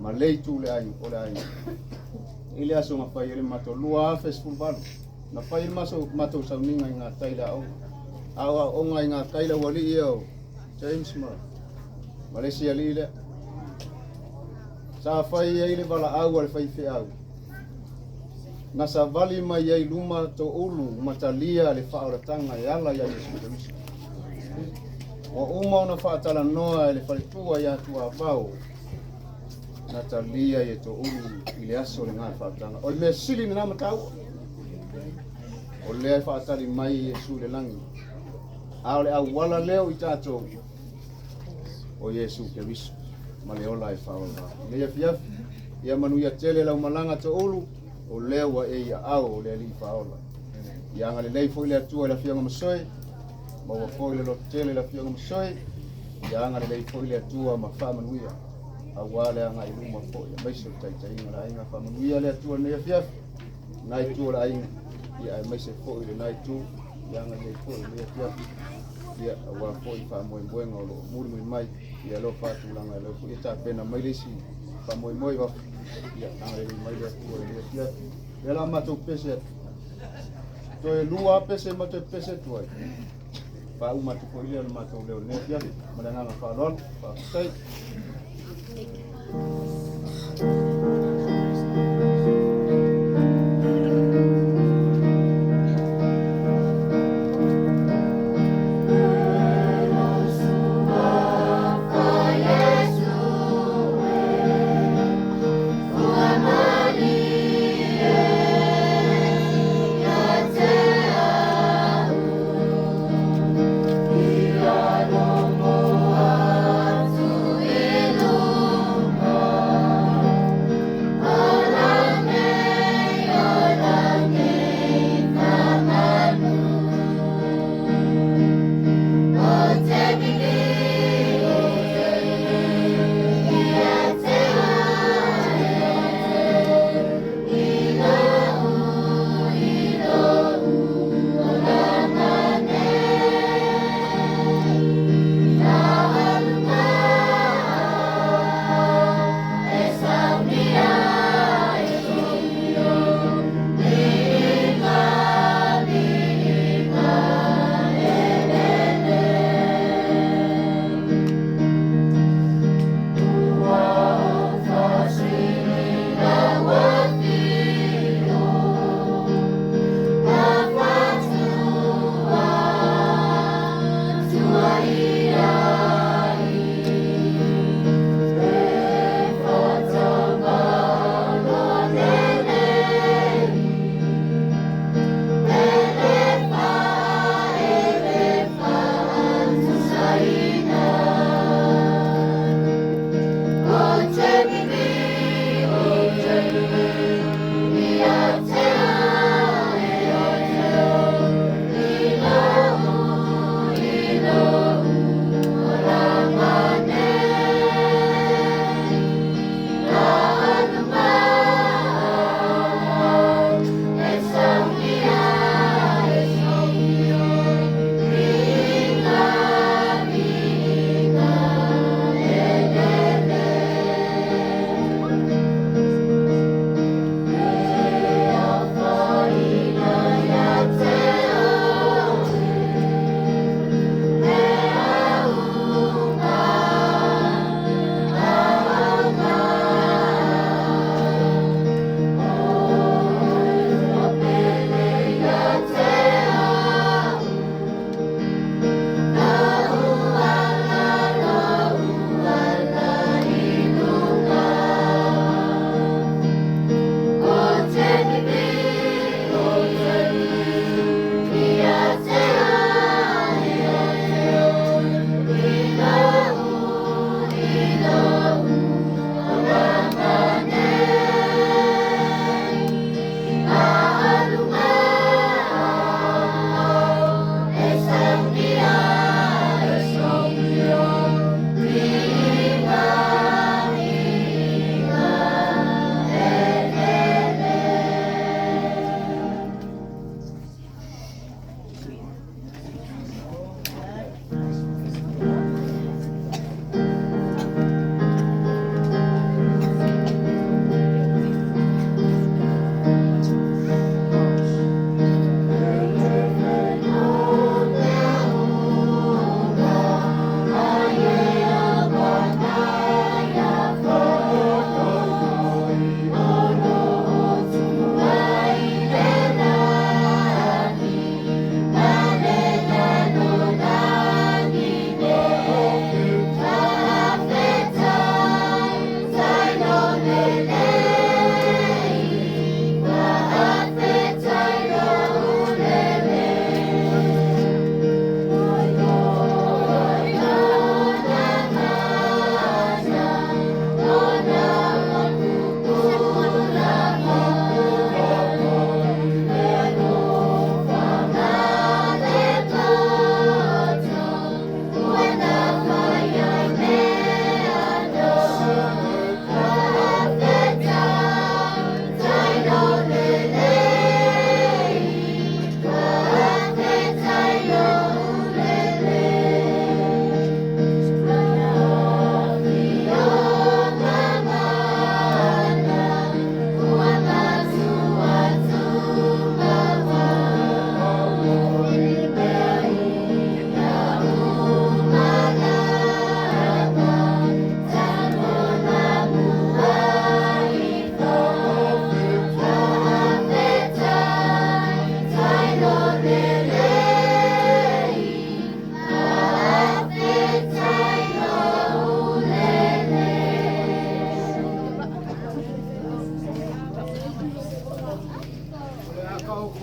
Ma le itu o le aiga, o le aiga. I le aso na fai ai le matou 2018, na fai ai le maso, matou sauniga i gatai i le aoga. A o aoga i gatai le aualii ia o James ma, ma le isi alii lea. Sa fai ai le valaau a le faifeau. Na savali mai ai luma Toulu ma talia le faaolataga e ala ia Iesu Keriso. Ua uma ona faatalanoa e le faletua ia Tuavao na talia i e Toulu i le aso lena le faaolataga. O le mea sili lena ma taua. O lea e faatali mai Iesu i le lagi. A o le auala lea o i tatou o Iesu Keriso ma le ola e faaola. Nei afiafi, ia manuia tele lau malaga Toulu, o lea ua e i aao o le Alii faaola. Ia agalelei foi le Atua i le Afioga Masoe, maua foi le lototele i le Afioga Masoe, ia agalelei foi le Atua ma faamanuia, aua le agai i luma foi, aemaise o le taitaiga o le aiga. Faamanuia le Atua i lenei afiafi, lena itu o le aiga, ia aemaise foi lena itu, ia agalelei foi i lenei afiafi, ia aua foi faamoemoega o lo o mulimuli mai, ia alofa tulaga e leo foi e tapena mai le isi faamoemoe i fafo, ia agalelei mai le Atua i lenei afiafi. Lea la matou pese atu. Toe lua pese ma toe pese atu ai. Faauma atu foi lea o le matou leo i lenei afiafi ma le agaga faaaloalo. Faafetai.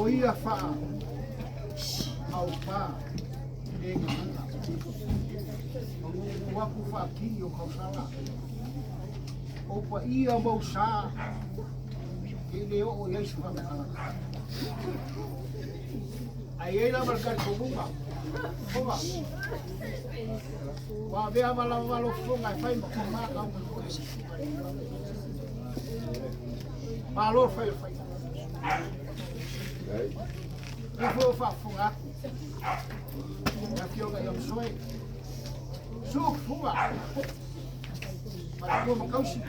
ia faa aupa le gagana. Magugu aku faakini o kausala. O paia ma usa e le oo i ai se faamatalaga. Ae i ai lava le talitonuga, fofoga, ua avea valavavalo fofoga e fai ma tama kau mai foi. Malo le fai o le faiva. Ia foi o faafofoga atu. Le afioga ia Masoe. Su fuga. Faletua ma tausi.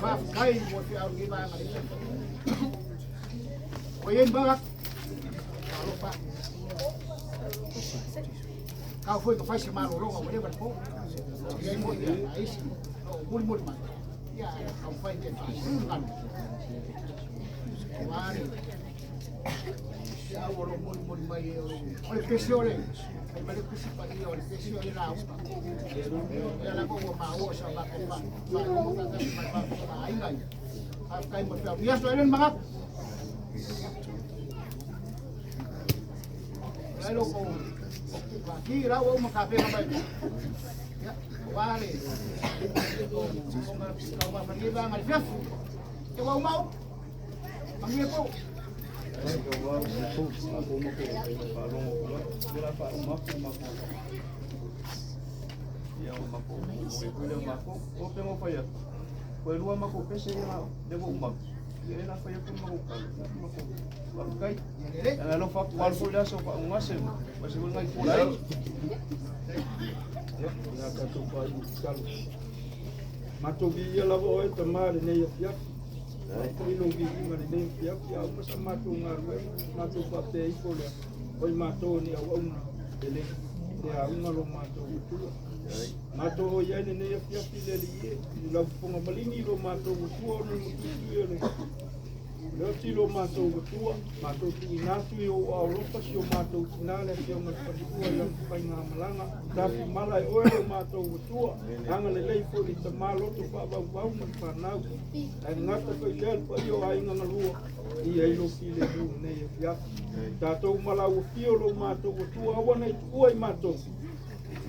Faafetai mo le feau lenei vaega lelei. Ua i ai ni atu. Alofa. Kau foi ka fai se malologa ua leva le po. I ai foi a isi o mulimuli mai. Ia, kau fai te faasulu. Aua le se au o lo mulimuli mai e o le pese o le ai ma le tusi paia o le pese o le lauga. Ia la ua maua sa matou fa fa fa fa fa aiga ia. Faafetai mo le feau. Ia so ele magat. Ai lo ko ki ra o ma ka pe mai. Ia, wa le. Ko ko ka ma ma ni ba ma fiaf. Te wa mau. Mangia po. Ia tatou faaiu tatalo. Matou viia lava oe Tama lenei afiafi. Faafoi lou viiga lenei afiafi, a uma sa matou galuega, matou faapea ifo lea, o i matou o ni auauna e le le auga lo matou Atua. Matou o i ai lenei afiafi le Alii e, i lau fofoga maligi lo matou Atua ona o le matuitui o le le oti lo matou Atua, matou tuuina atu i ou aao alofa si o matou tina le afioga i le faletua i lana faigamalaga. Tafimala e oe lo matou Atua, agalelei foi i tama loto faavauvau ma le fanau. Ae gata foi lea le paia o aiga galua, i ai lo filemu lenei afiafi. Tatou malau afio lo matou Atua, aua nei tuua i matou.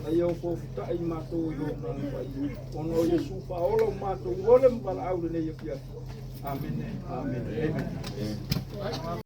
Na ia ofofota'i matou i lou agaga paia. Ona o Iesu faaola o matou ole ma valaau lenei afiafi. Amene, amene, amen.